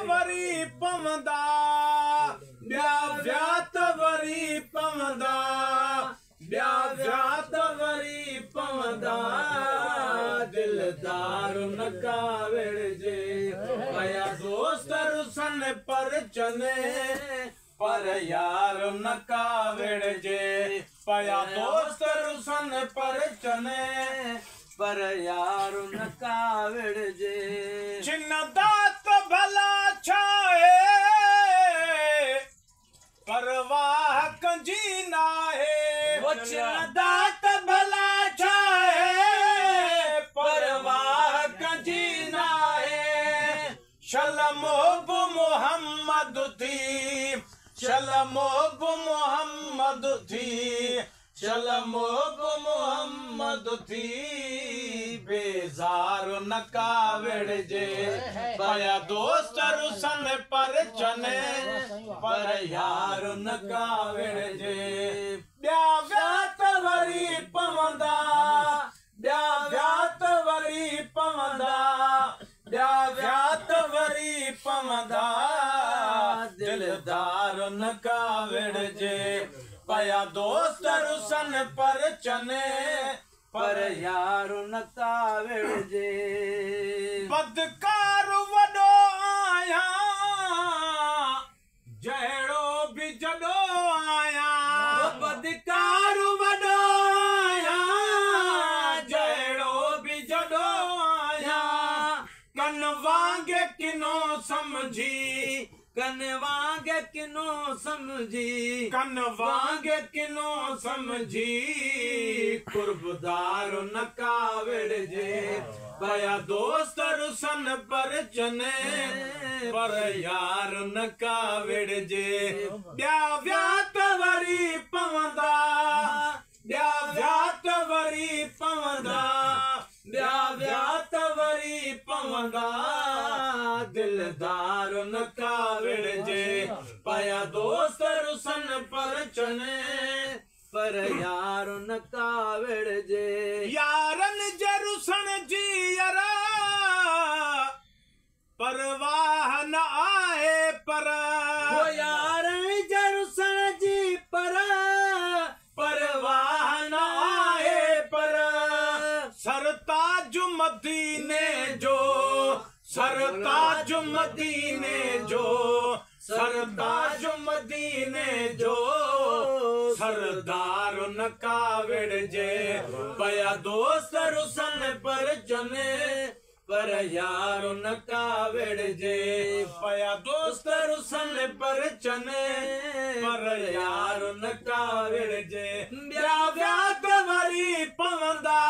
वरी पवंदा, ॿिया विया त वरी पवंदा, ॿिया विया त वरी पवंदा, दिलदार न काविड़जे। पया दोस्त रुसन परचने, पर यार न काविड़जे। पया दोस्त रुसन परचने, पर यार न काविड़जे। छिनदा त भला छाए, परवाह कंजी नाहे। छिनदा त भला छाए, परवाह कंजी नाहे। शल मोहब मोहम्मद थी, शल मोहब मोहम्मद थी, शल मोहब मोहम्मद थी, बेज़ार न काविड़जे। पया दोस्त रुसन परचने, पर यार न काविड़जे। ॿिया विया त वरी पवंदा, ॿिया विया त वरी पवंदा, ॿिया विया त वरी पवंदा, दिलदार न काविड़जे। पया दोस्त रुसन परचने, पर यार न काविड़जे। बदकार वॾो आहियां, जहिड़ो बि जॾो आहियां। बदकार वॾो आहियां, जहिड़ो बि जॾो आहियां। कन वांगे किनो सम्झी, कन वांगे किनो सम्झी, कन वांगे किनो सम्झी, कुर्बदार न काविड़जे। पया दोस्त रुसन परचने, पर यार न काविड़जे। ॿिया विया त वरी पवंदा, ॿिया विया त वरी पवंदा, ॿिया विया त वरी पवंदा, दिलदार न काविड़जे। पया दोस्त रुसन परचने, पर यार न काविड़जे। यारनि जे रुसण जी यारा, परवाह न आहे पर। यारनि जे रुसण जी पर, परवाह न आहे पर। सरताज मदीने जो, सरताज मदीने जो, सरताज मदीने जो, सरदार न काविड़जे। पया दोस्त रुसन परचने, पर यार न काविड़जे। पया दोस्त रुसन परचने, पर यार न काविड़जे। ॿिया विया त वरी पवंदा,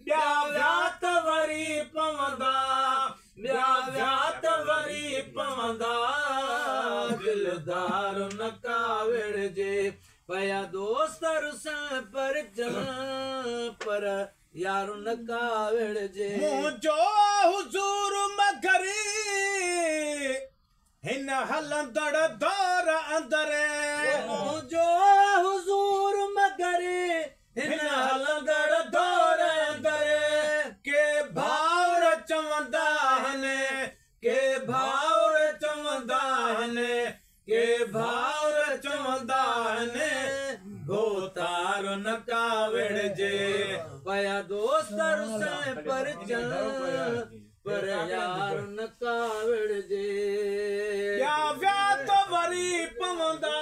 ॿिया विया त वरी पवंदा, ॿिया विया त वरी पवंदा, दिलदार न काविड़जे। पया दोस्त रुसन परचन, पर यार न काविड़जे। मुंहिंजो हुज़ूर मगरी, हिन हलंदड़ दौर अंदरि। मुंहिंजो हुज़ूर मगरी, हिन हलंदड़ दौर अंदरि। के भाउर चवंदा आहिनि, के भाउर चवंदा आहिनि, के भाउर चवंदा आहिनि, भोतार न काविड़जे। पया दोस्त रुसन परचन, पर यार न काविड़जे। ॿिया विया त वरी पवंदा,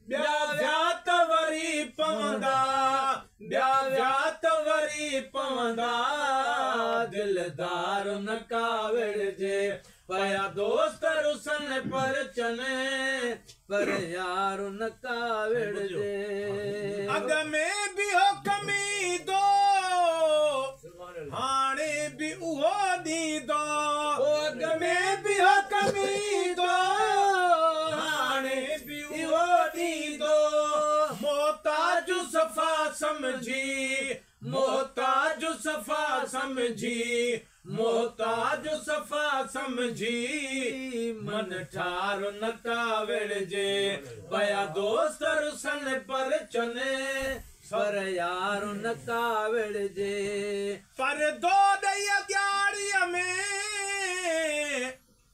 ॿिया विया त वरी पवंदा, ॿिया विया त वरी पवंदा, दिलदार न काविड़जे। पया दोस्त रुसन परचने, पर यार न काविड़जे। अॻ में बि हुकम ईंदो, हाणे बि उहो ॾींदो। अॻ में बि हुकम ईंदो, हाणे बि उहो ॾींदो। मोहताज सफ़ा सम्झी, मोहताज सफ़ा सम्झी, मोहताज सफ़ा सम्झी, मन ठार न काविड़जे। पया दोस्त रुसन परचने, पर यार न काविड़जे। पर दो ॾई अॻियाड़ीअ में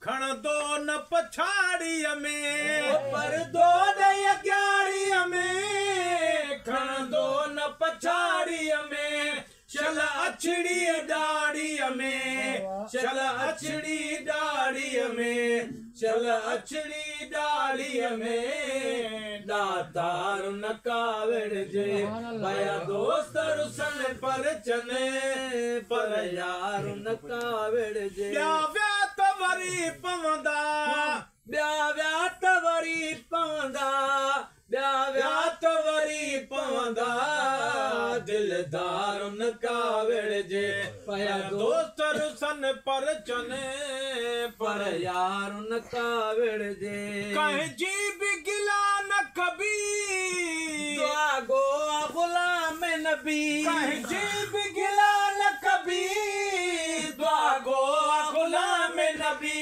खणंदो न पछाड़ीअ में, परदो ॾेई अॻियाड़ीअ में, खणंदो न पछाड़ीअ में, शल अछड़ी ॾाढ़ीअ में, शल अछड़ी ॾाढ़ीअ में, शल अछड़ी ॾाढ़ीअ में, दातार न काविड़जे, पिया दोस्त रुसन परचन, पर यार न काविड़जे। ॿिया विया त वरी पवंदा, ॿिया विया त वरी पवंदा, ॿिया विया त वरी पवंदा, दिलदार न काविड़जे, पिया दोस्त रुसन परचन, पर यार न काविड़जे। कंहिंजी बि गिला न कबी, दुआ गो गुलाम नबी, कंहिंजी बि गिला न कबी, दुआ गो गुलाम नबी,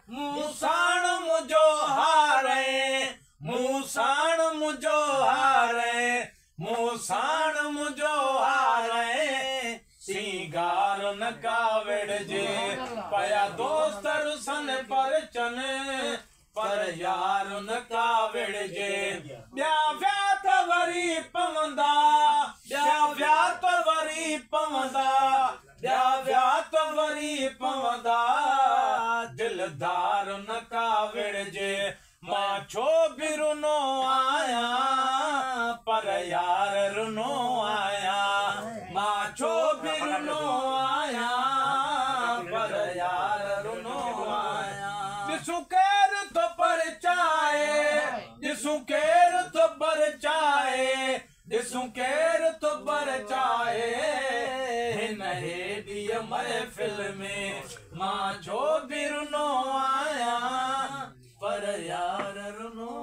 मूं साण मुंहिंजो हारे, मूं साण मुंहिंजो हारे, मूं साण मुंहिंजो हारे, सिंगार न काविड़जे, पिया दोस्त रुसन परचन, पर यार न काविड़जे। ॿिया विया त वरी पवंदा, ॿिया विया त वरी पवंदा, ॿिया विया त वरी पवंदा, दिलदार न काविड़जे, मां छो बि रुनो आहियां, पर यार रुनो आहियां, मां छो बि रुनो आहियां, पर यार रुनो आहियां। ॾिसूं केरु थो परचाए, ॾिसूं केरु थो परचाए, ॾिसूं केरु थो परचाए, हिन हेॾीअ महफ़िल में मां छो बि रुनो आहियां, पर यार रुनो